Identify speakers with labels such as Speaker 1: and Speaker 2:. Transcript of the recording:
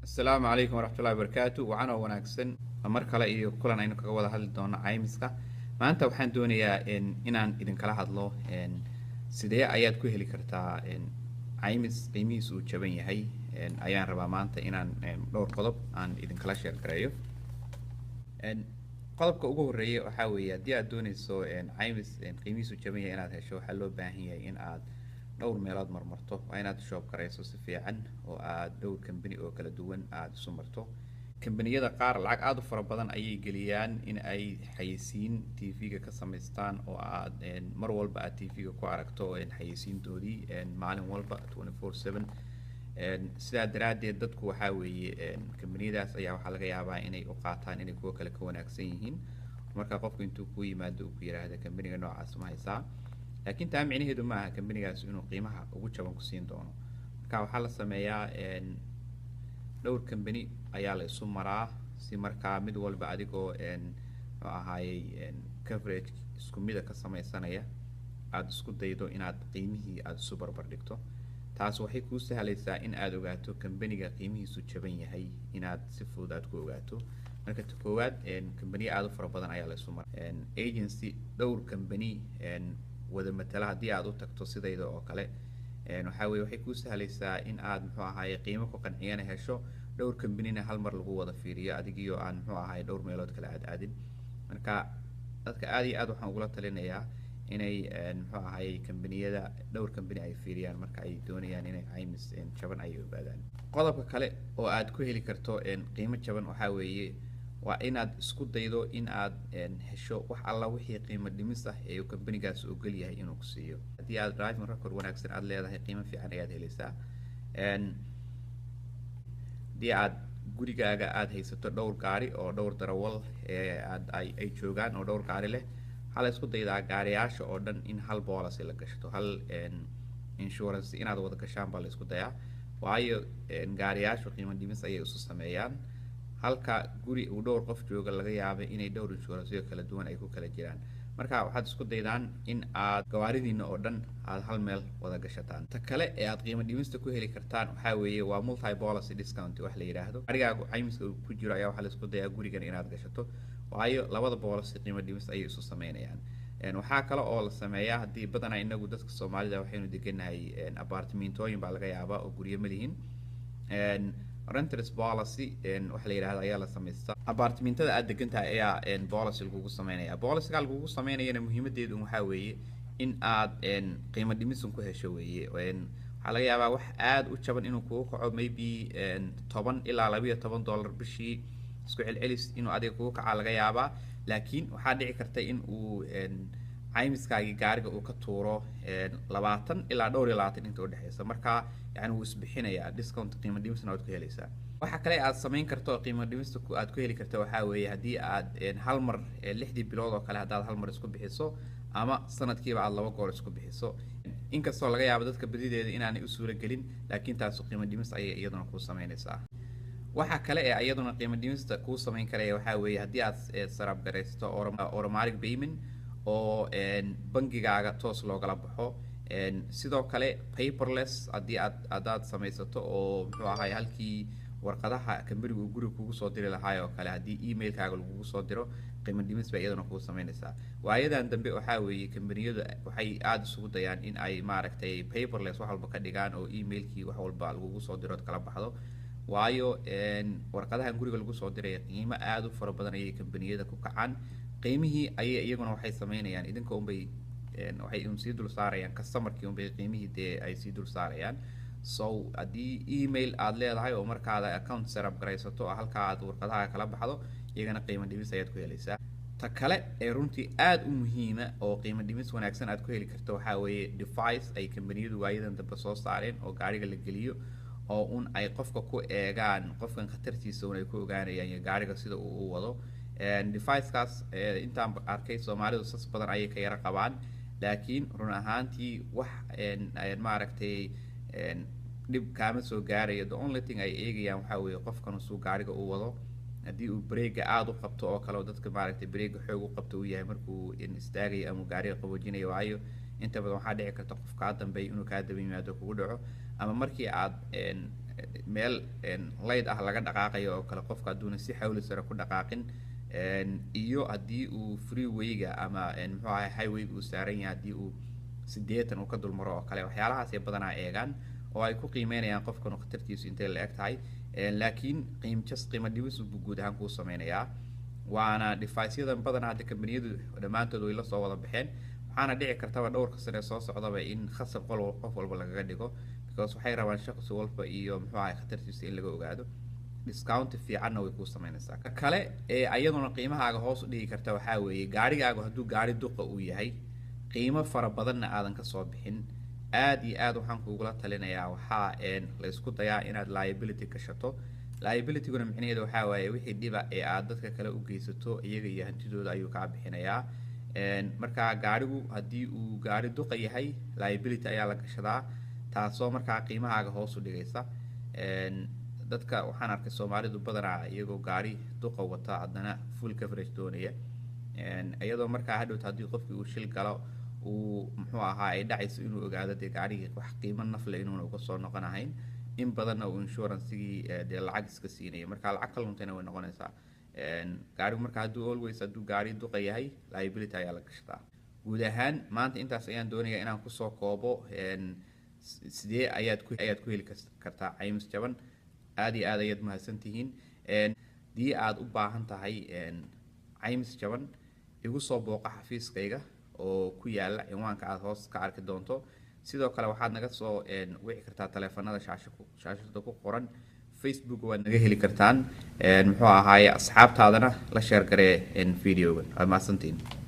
Speaker 1: Asalaamu calaykum waraxmatullahi wabarakaatu. Wacan oo wanaagsan mar kale iyo kulan aynu kaga wada hadli doono caymiska. Maanta waxaan doonayaa inaan idinkala hadlo sidee ayaad ku heli kartaa caymis qiimihiisu uu jaban yahay. Ayaan rabaa maanta inaan dhowr qodob aan idinkala share gareeyo. Qodobka ugu horreeya waxaa weeye, haddii aad dooneyso caymis qiimihiisu jaban yahay inaad hesho, waxaa loo baahan yahay in aad dhowr meelood marmarto. Waa inaad shop garayso si fiican oo aad dhowr company oo kala duwan aad isu marto. Kambaniyada qaar lacag aada u fara badan ayay geliyaan in ay xayeysiin TV-ga ka samaystaan oo aad mar walba aad TV-ga ku aragto xayeysiintoodii maalin walba 24/7. Sidaa daraaddeed dadku waxaa weeye kambaniyadaas ayaa waxaa laga yaabaa inay u qaataan inay kuwo kale ka wanaagsan yihiin. Marka qofku intuu kuu yimaado uu ku yiraahdo, "Kambaniga noocaas ma haysaa?" Laakiin taa micnaheedu ma aha kambanigaas inuu qiimaha ugu jaban ku siin doono. Marka waxaa la sameeyaa, dhowr kambani ayaa la isu maraa si markaa mid walba adigoo muxuu ahaayey coverage isku mida ka sameysanaya aada isku daydo inaad qiimihii aada isu barbar dhigto. Taas waxay kuu sahlaysaa in aada ogaato kambaniga qiimihiisu jaban yahay, inaad si fudud aad ku ogaato. Marka ta koowaad, kambaniya aada u fara badan ayaa la isu mara. Agency dhowr kambani wada matala haddii aad u tagto sidayda oo kale, waxaa weye waxay kuu sahlaysaa in aad muxuu ahaye qiimo ku qanciyana hesho, dhowr kambanina hal mar lagu wada fiiriyo, adigiyo aan muxuu ahaye dhowr meelood kala aad aadin. Marka dadka aad iyo aad waxaan ugula talinayaa inay muxuu ahaye kambaniyada, dhowr kambani ay fiiriyaan marka ay doonayaan inay caymis jaban ay ogaadaan. Qodobka kale oo aad ku heli karto qiimo jaban waxaa weeye, waa inaad isku daydo in aad hesho wax alla wixii qiimo dhimis ah ee uu kambanigaas ogol yahay inuu ku siiyo. Haddii aad driving record wanaagsan aad leedahay, qiimo fiican ayaad helaysaa. Haddii aad gurigaaga aada haysato dhowr gaari oo dhowr darawal ee aad ay joogaan oo dhowr gaari leh, waxaa la isku daydaa gaariyaasha oo dhan in hal policy la gashto, hal insurance inaad wada gashaan baa la isku dayaa, waayo gaariyaashu qiimo dhimis ayay isu sameeyaan, halka guri uu dhowr qof jooga laga yaabay inay dhowr insuranceyo kala duwan ay ku kala jiraan. Marka waxaad isku daydaan in aad gawaaridiina oo dhan aad hal meel wada gashataan. Ta kale ee aad qiimo dhimista ku heli kartaan waxaa weeye, waa multi policy discount wax la yidhaahdo. Gaarigaagu caymiska uu ku jiro ayaa waxaa la isku dayaa gurigan inaad gashato, waayo labada policy qiimo dhimis ayay isu sameynayaan. Waxaa kale oo la sameeyaa, haddii badanaa inagu dadka Soomaalida waxaynu deganahay apartmentooyin baa laga yaabaa oo guryo ma lihin, renters policy waxa la yidhahda ayaa la samaystaa. Apartmentada aad degan tahay ayaa policy lagugu sameynaya. Policyga lagugu sameynayana muhiimadeedu waxaa weeye in aad qiimo dhimisun ku hesho weeye. Waxaa laga yaabaa wax aada u jaban inuu kugu kaco, maybe $10 ilaa $12 bishii isku celcelis inuu adiga kugu kacaa laga yaabaa, laakiin waxaa dhici karta in uu caymiskaagii gaariga uu ka tuuro 20 ilaa 24 inta udhexeysa. Marka yani wuu isbixinayaa, discount qiimo dhimisna waad ku helaysaa. Waxa kale aad samayn karto oo qiimo dhimista aad ku heli karto waxaa weeye, haddii aad hal mar 6dii bilood oo kale haddaad hal mar isku bixiso ama sanadkiiba aad laba goor isku bixiso, inkastoo laga yaabo dadka badideeda inaanay u suura gelin, laakiin taasu qiimo dhimis ayay iyaduna kuu sameynaysaa. Waxa kale ee iyaduna qiimo dhimista kuu samayn karaya waxaa weeye, haddii aad set up garaysto automatic payment oo bangigaaga toos loogala baxo. Sidoo kale paperless haddii aad haddaad samaysato oo muxuu ahay halkii warqadaha kambanigu uu guriga kugu soo diri lahaay oo kale haddii emailkaaga lagugu soo diro, qiimo dhimis bay iyaduna kuu sameynaysaa. Waayadan dambe waxaa weeye kambaniyadu waxay aada isugu dayaan in ay maaragtay paperless wax walba ka dhigaan oo emailkii wax walba lagugu soo diro ood kala baxdo, waayo warqadahan guriga lagu soo diraya qiimo aada u fara badan ayay kambaniyada ku kacaan. Qiimihii ayay iyaguna waxay sameynayaan idinka unbay waxay un sii dul saarayaan customerkii unbay qiimihii dee ay sii dul saarayaan. So haddii email aad leedahay oo markaada account setup garaysato oo halkaa aad warqadaha kala baxdo, iyagana qiimo dhimis ayaad ku helaysaa. Ta kale ee runtii aada u muhiima oo qiimo dhimis wanaagsan aad ku heli karto waxaa weeye, device ay kambaniyadu waayadan dambe soo saareen oo gaariga la geliyo oo un ay qofka ku eegaan, qofkan khatartiisa un ay ku ogaanayaan iyo gaariga sida uu u wado. Devicekaas intaan arkay Soomaalidu sas badan ayay ka yaro qabaan, laakiin run ahaantii wax maaragtay dhib kaama soo gaarayo. The only thing ay eegayaan waxaa weeye qofkan suu gaariga u wado, haddii uu breega aada u qabto oo kale, oo dadka maaragtay breega xoog u qabto uu yahay markuu istaagayo ama gaariga qaboojinayo, waayo inta badan waxaa dhici karta qof kaa dambeeya inuu kaa daba yimaado, kugu dhaco, ama markii aad meel light ah laga dhaqaaqayo oo kale, qofka hadduuna si xawli sare ku dhaqaaqin, iyo haddii uu freewayga ama, muxuu ahay, highwayga uu saaran yahay, haddii uu 80 uu ka dulmaro oo kale, waxyaalahaasay badanaa eegaan oo ay ku qiimeynayaan qofkan khatartiisu intay la eg tahay. Laakiin qiim just qiimo dhimis buu guud ahaan kuu sameynayaa. Waana device-yadan badanaa hadda kambaniyadu dhammaantood way la soo wada baxeen. Waxaana dhici kartaba dhowrka sane soo socdaba in khasab qol qof walba lagaga dhigo, because waxay rabaan shaqsi walba iyo, muxuu ahay, khatartiisa in laga ogaado. Discount fiicanna way kuu sameynaysaa. Ka kale ee ayaduna qiimahaaga hoos u dhigi karta waxaa weeye, gaarigaagu hadduu gaari duqa uu yahay, qiimo fara badanna aadan kasoo bixin, aad iyo aad waxaan kugula talinayaa, waxaa la isku dayaa inaad liability gashato. Liabilityguna micnaheedu waxaa waaye wixii dhiba ee aad dadka kale u geysato, iyaga iyo hantidooda ayuu kaa bixinayaa. Marka gaarigu haddii uu gaari duqa yahay, liability ayaa la gashadaa, taasoo markaa qiimahaaga hoos u dhigaysa. Dadka waxaan arkay Soomaalidu badanaa iyagoo gaari duqa wata haddana full coverage doonaya, iyadoo markaa hadhowta haddii qofkii uu shil galo uu, muxuu ahaa, ay dhacayso inuu ogaado dee gaarigii wax qiimo nafle inuuna uga soo noqonahayn, in badanna uu insurancegii dee lacag iska siinaya, marka lacag ka luntayna way noqonaysaa gaarigu. Marka hadduu always hadduu gaari duqa yahay, liability ayaa la gashadaa. Guud ahaan maanta intaas ayaan doonayaa inaan kusoo koobo. Sidee ayaad ku heli kartaa caymis jaban? Aad iyo aad ayaad mahadsantihiin. Haddii aad u baahan tahay caymis jaban, igu soo booqo xafiiskayga oo ku yaala cinwaanka aad hoos ka arki doonto. Sidoo kale waxaad naga soo wici kartaa taleefanada shaashada ku qoran. Facebook waad naga heli kartaan. Muxuu ahaaye, asxaabtaadana la share garee videogan. Waad mahadsantihiin.